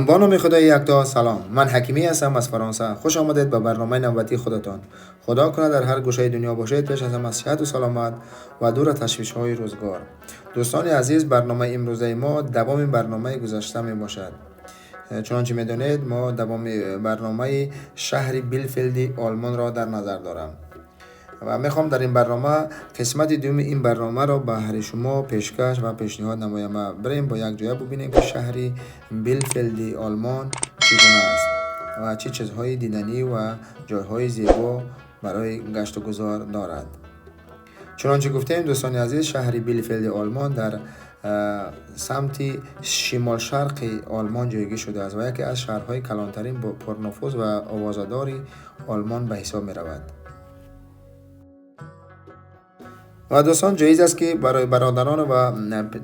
Бо номи Худои якто салом. Ман Ҳакимӣ ҳастам аз Фаронса. Хуш омадед ба барномаи навбатии худатон. Худо кунад дар ҳар гӯшаи дунё бошед, пеш аз ҳама сиҳату саломат ва дур аз ташвишҳои рӯзгор. Дӯстони азиз, барномаи имрӯзаи мо давоми барномаи гузашта мебошад. Чунончи медонед, мо давоми барномаи шаҳри Билфелди Олмонро дар назар дорам. Ва мехоҳам дар ин барнома қисмати дуюми ин барномаро баҳри шумо пешкаш ва пешниҳод намоям. Ва бирем бо якҷоя бубинем, ки шаҳри Билфелди Олмон чӣ гуна аст ва чӣ чизҳои диданӣ ва ҷойҳои зебо барои гашту гузор дорад. Чунончи гуфтем, дӯстони азиз, шаҳри Билфелди Олмон дар самти шимолшарқи Олмон ҷойгир шудааст ва яке аз шаҳрҳои калонтарин, пурнуфуз ва овозадори Олмон ба ҳисоб меравад. Ва дӯстон, ҷоиз аст, ки барои бародарон ва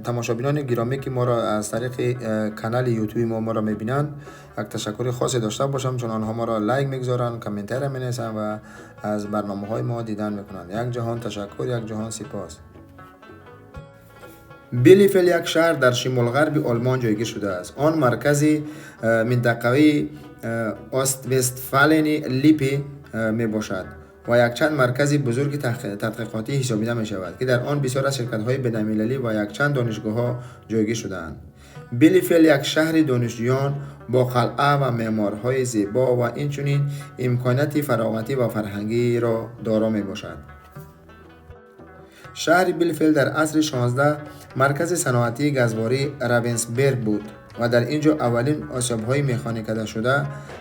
тамошобинони гиромӣ, ки моро аз тариқи канали ютуби мо моро мебинанд, як ташаккури хосе дошта бошам, чун онҳо моро лайк мегузоранд, комментария менависанд ва аз барномаҳои мо дидан мекунанд. Як ҷаҳон ташаккур, як ҷаҳон сипос. Билефел як шаҳр дар шимолғарби Олмон ҷойгир шудааст. Он маркази минтақавии Оствестфалени Липе мебошад ва якчанд маркази бузурги тадқиқотӣ ҳисобида мешавад, ки дар он бисёр аз ширкатҳои байналмилалӣ ва якчанд донишгоҳҳо ҷойгир шудаанд. Билефел як шаҳри донишҷӯён бо қалъа ва меъморҳои зебо ва инчунин имконияти фароғатӣ ва фарҳангиро доро мебошад. Шаҳри Билефел дар асри 16 маркази саноатии газвории Равенсберг буд ва дар ин ҷо аввалин осиёбҳои механикадашуда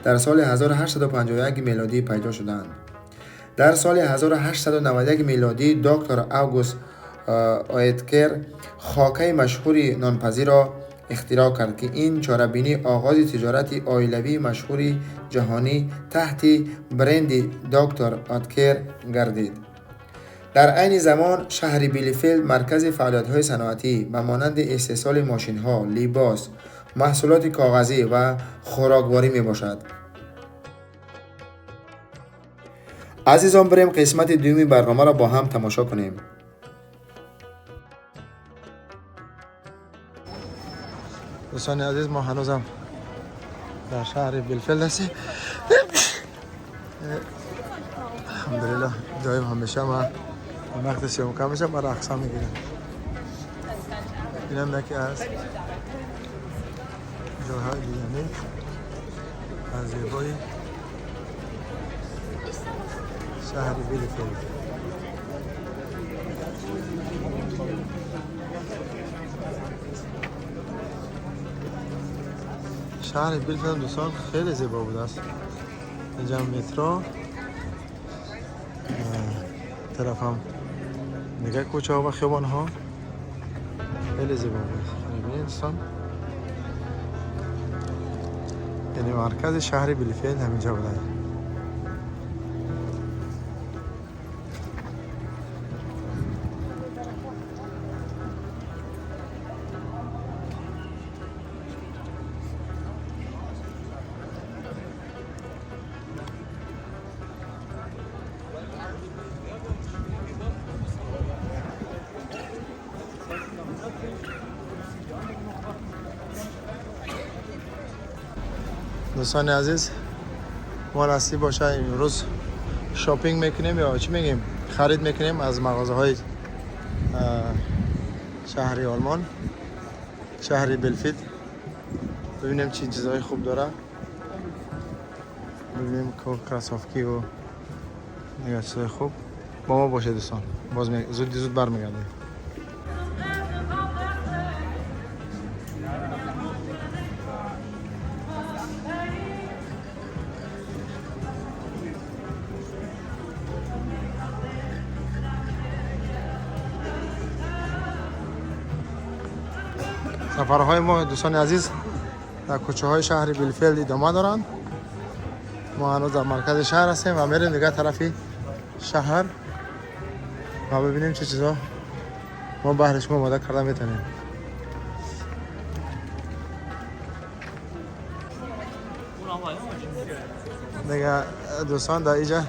дар соли 1851 мелодӣ пайдо шуданд. Дар соли 1891 мелодӣ доктор Август Оэткер хокаи машҳури нонпазиро ихтироъ кард, ки ин чорабинӣ оғози тиҷорати оилавии машҳури ҷаҳонӣ таҳти бренди доктор Откер гардид. Дар айни замон шаҳри Билефелд маркази фаъолиятҳои саноатӣ ба монанди истеҳсоли мошинҳо, либос, маҳсулоти коғазӣ ва хӯрокворӣ мебошад. Азизон, бирем қисмати дуюми барномаро бо ҳам тамошо кунем. Дӯстони азиз, мо ҳанӯзам дар шаҳри Билфелд ҳастем. Алҳамдулиллоҳ, доим ҳамеша ма вақти съёмка мешам, ма рақса мегирам. Инам яке аз ҷойҳои диданӣ аз зебои шаҳри Билефелд. Шаҳри Билефелд, дӯстон, хеле зебо будааст. Инҷа метро, тарафам дигар кӯчаҳо ва хиёбонҳо хеле зебо буд. Мебинед, дӯстон, яъне маркази шаҳри Билефелд ҳаминҷа буда. Дӯстони азиз, мо насиб боша, имрӯз shopping мекунем ё чӣ мегем, харид мекунем аз мағозаҳои шаҳри Олмон, шаҳри Билефелд. Бибинем, чӣ чизҳои хуб дора. Бибинем кроссовки ва дигар чизҳои хуб. Бо мо бошед, дӯстон, боз зуди зуд бармегардем. Сафарҳои мо, дӯстони азиз, дар кӯчаҳои шаҳри Билефелд идома доранд. Мо ҳанӯз дар маркази шаҳр ҳастем ва мерем дигар тарафи шаҳр ва бибинем, чӣ чизо мо баҳри шумо омода карда метавонем. Дига, дӯстон, дар иҷа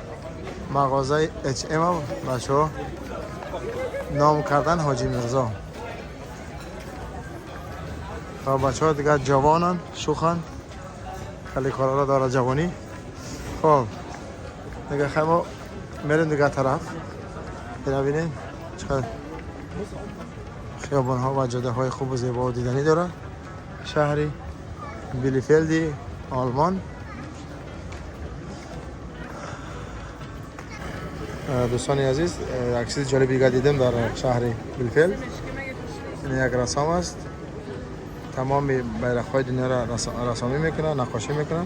мағозаи H&M бачаҳо ном кардан Ҳоҷи Мирзо ва бачаҳо дигар ҷавонанд, шӯханд. خیلی کارا را داره جوانی. خب دیگه خیلی ما میریم دیگه طرف ببینیم چقدر خیابان ها و جاده های خوب و زیبا و دیدنی داره شهری بیلفلدی آلمان. دوستان عزیز، یک چیز جالب دیگه دیدم در شهر بیلفلد. این یک رسام است، تمام بیرق های دنیا را رسامی میکنه، نقاشی میکنه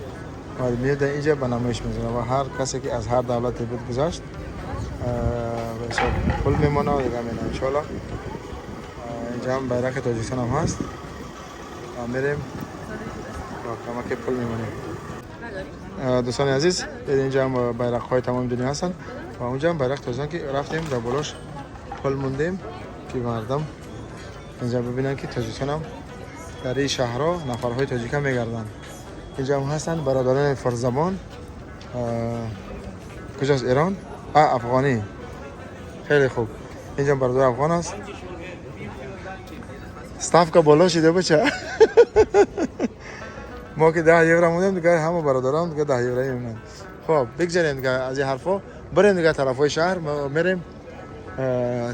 و میاد اینجا به نمایش میذاره و هر کسی که از هر دولتی بود گذشت به حساب پول میمانه و دیگه میمانه. انشالله اینجا هم بیرق تاجیکستان هم هست و میریم با کمک پول میمانیم. دوستان عزیز، اینجا هم بیرق های تمام دنیا هستن و اونجا هم بیرق تاجیکستان که رفتیم در بالاش پول موندیم که مردم اینجا ببینن که تاجیکستان هم در این شهرها نفرهای تاجیک هم میگردن. اینجا هم هستن برادران فارزبان. کجاست؟ ایران؟ افغانی. خیلی خوب، اینجا هم برادر افغان است. ставка بالا شده بچه. ما که 10 یورو موندیم دیگه، همه برادران دیگه 10 یورو میمونن. خب بگذاریم دیگه از این حرفا، بریم دیگه طرفای شهر. ما میریم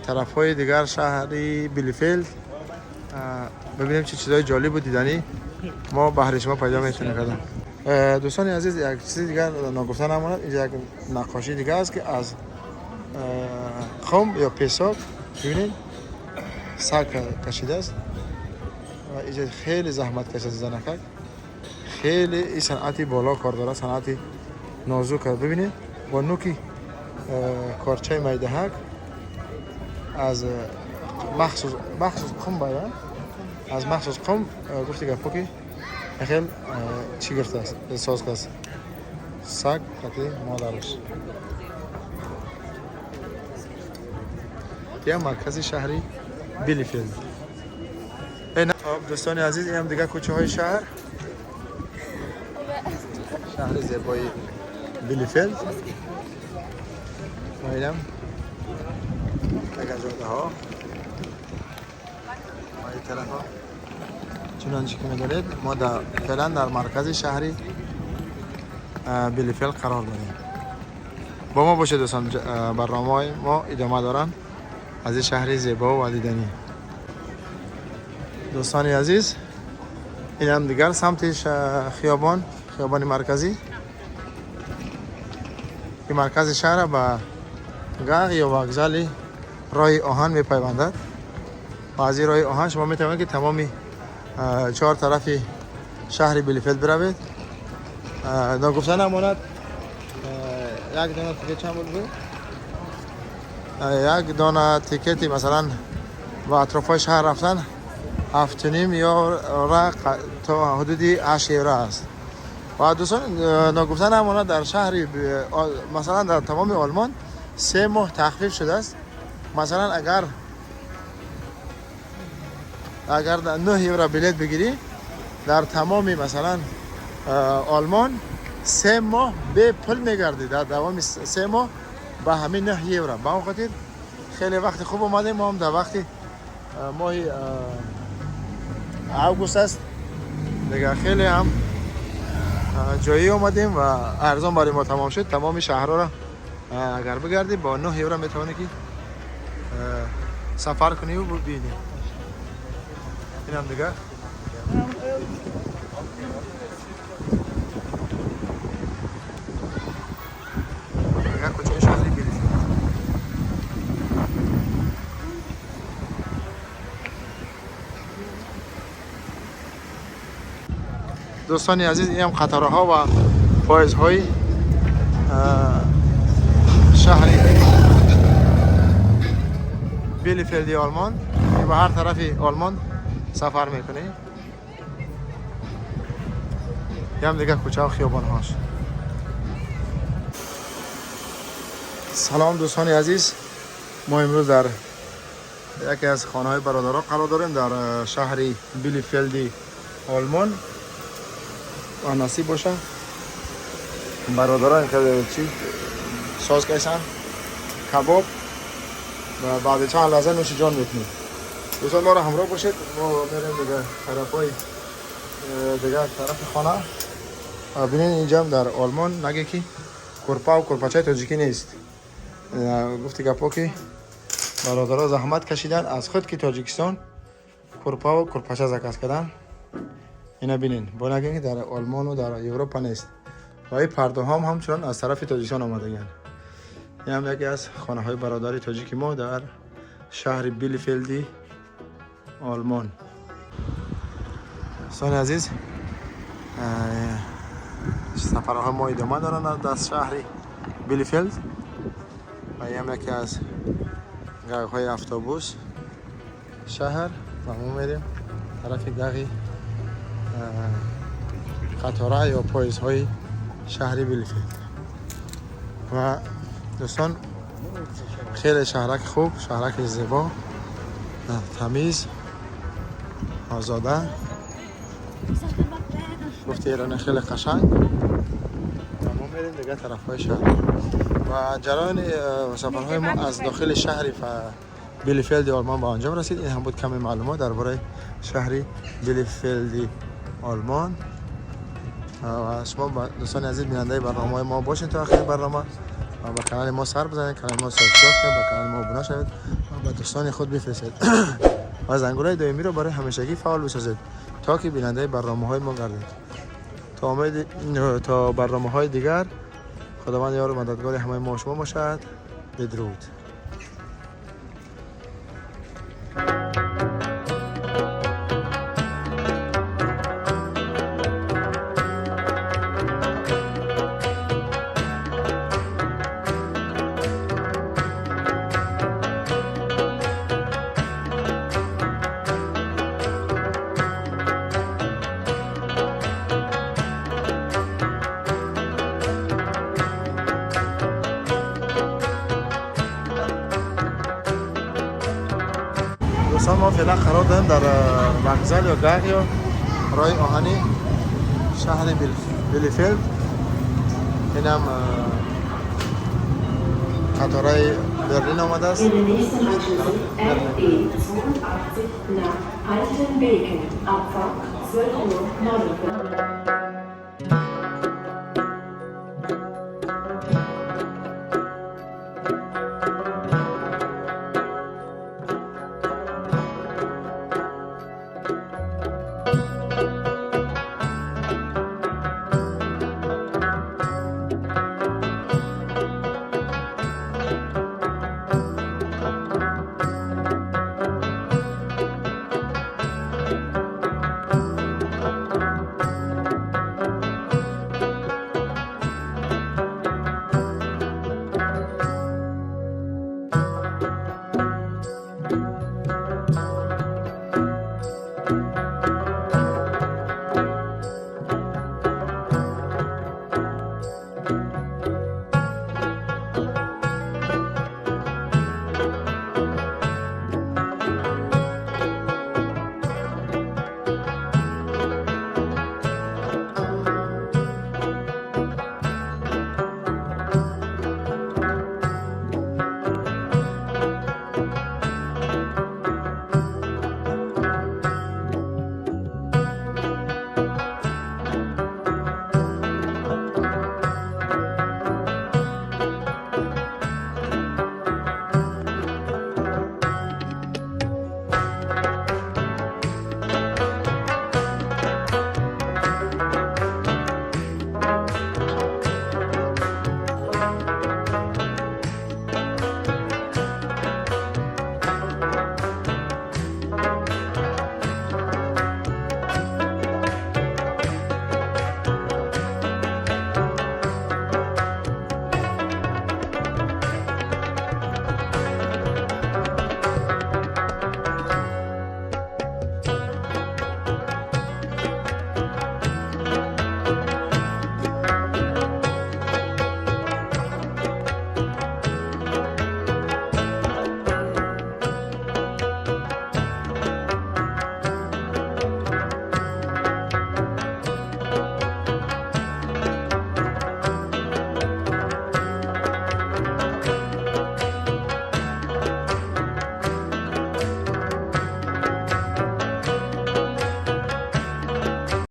طرفای دیگر شهری بیلفلد، ببینیم چه چیزای جالب و دیدنی ما بهر شما پیدا میتونیم کردن. دوستان عزیز، یک چیز دیگر ناگفته نماند. اینجا یک نقاشی دیگه است که از خم یا پیساک ببینید سر کشیده است و اینجا خیلی زحمت کشیده زنکک، خیلی این صنعتی بالا کار داره، صنعتی نازک است. ببینید با نوکی کارچه میدهک از مخصوص قم باید از مخصوص قم گفتی گپو که خیلی چی گرفته است، ساز است سگ قطعی مادرش. یه مرکز شهری بیلفلد. دوستان عزیز، این هم دیگه کوچه های شهر زیبای بیلفلد و اینم دیگه جاده ها و این طرف ها. چنانچه که می‌دانید ما فعلا در مرکز شهری بیلفلد قرار داریم. با ما باشید دوستان، برنامه ما ادامه دارن از این شهر زیبا و دیدنی. دوستان عزیز، این هم دیگر سمت خیابان مرکزی که مرکز شهر به گاغ یا وگزال راه آهن میپیوندد و از این راه آهن شما میتوانید که تمام 4 طرف شهر بیلفلد بروید. ناگفته نماند یک دانه تیکت چند بود؟ یک دانه تیکتی مثلا و اطرافای شهر رفتن 7.5 یورو تا حدود 8 یورو است. و دوستان ناگفته نماند در شهر مثلا در تمام آلمان 3 ماه تخفیف شده است. مثلا اگر 9 یورو بلیت بگیری در تمام مثلا آلمان 3 ماه به پول میگردی، در دوام 3 ماه به همین 9 یورو. به اون خاطر خیلی وقت خوب اومدیم. ما هم در وقت ماه آگوست است دیگه، خیلی هم جایی اومدیم و ارزان برای ما تمام شد. تمام شهرها را اگر بگردی با 9 یورو میتونی که سفر کنی و ببینی. این هم دیگه کوچه شهری بیلفلد. دوستان عزیز، این هم قطارها و پایزهای شهر بیلفلد آلمان که به هر طرف آلمان سفر میکنه. این هم دیگه کوچه و خیابان هاش. سلام دوستان عزیز، ما امروز در یکی از خانه های برادران قرار داریم در شهر بیلفلد آلمان. و نصیب باشه برادران که چی ساز کشن کباب و بعد چند لحظه نوش جان میکنیم. دوستان ما را همراه باشید، ما میریم دیگه طرفای دیگه طرف خانه. Бинед, инҷам дар Олмон наге ки курпа ва курпачаи тоҷикӣ нест. Гуфти гапҳо ки бародаро заҳмат кашидан, аз худ ки Тоҷикистон курпа ва курпача заказ кардан. Ина бинед, бо наге ки дар Олмону дар Европа нест. Ва ин пардоҳам ҳамчунон аз тарафи Тоҷикистон омадагианд. Ин ҳам яке аз хонаҳои бародари тоҷики мо дар шаҳри Билефелди Олмон. Дӯстони азиз, сафарҳои мо идома доранд дар шаҳри Билефелд ва ин ҳам яке аз гағҳои автобус шаҳр ва мо мерем тарафи гағи қатора ё поездҳои шаҳри Билефелд. Ва дӯстон, хеле шаҳраки хуб, шаҳраки зебо, тамиз, озода, гуфти эрони хеле қашанг. Ва мо мерем дигар тарафҳои шаҳр ва ҷараёни сафарҳои мо аз дохили шаҳри Билефелди Олмон ба анҷом расид. Ин ҳам буд каме маълумот дар бораи шаҳри Билефелди Олмон. Ва шумо, дӯстони азиз, бинандаи барномаҳои мо бошед то охири барнома ва ба канали мо сар бизанед, канали мо subscribe кунед, ба канали мо обуна шавед ва ба дӯстони худ бифиристед ва зангулаи доимиро барои ҳамешагӣ фаъол бисозед, то ки бинандаи барномаҳои мо гардед. То барномаҳои дигар, Худованд ёру мададгори ҳамаи мо шумо бошад. Бедруд. Дӯстон, мо феълан қарор дорем дар вокзал ё гар ё роҳи оҳани шаҳри Билефелд. Инам қатораи Берлин омадааст. Ihre nächste Haltestelle RE 82 nach Altenbeken. Abfahrt 12:49 Uhr.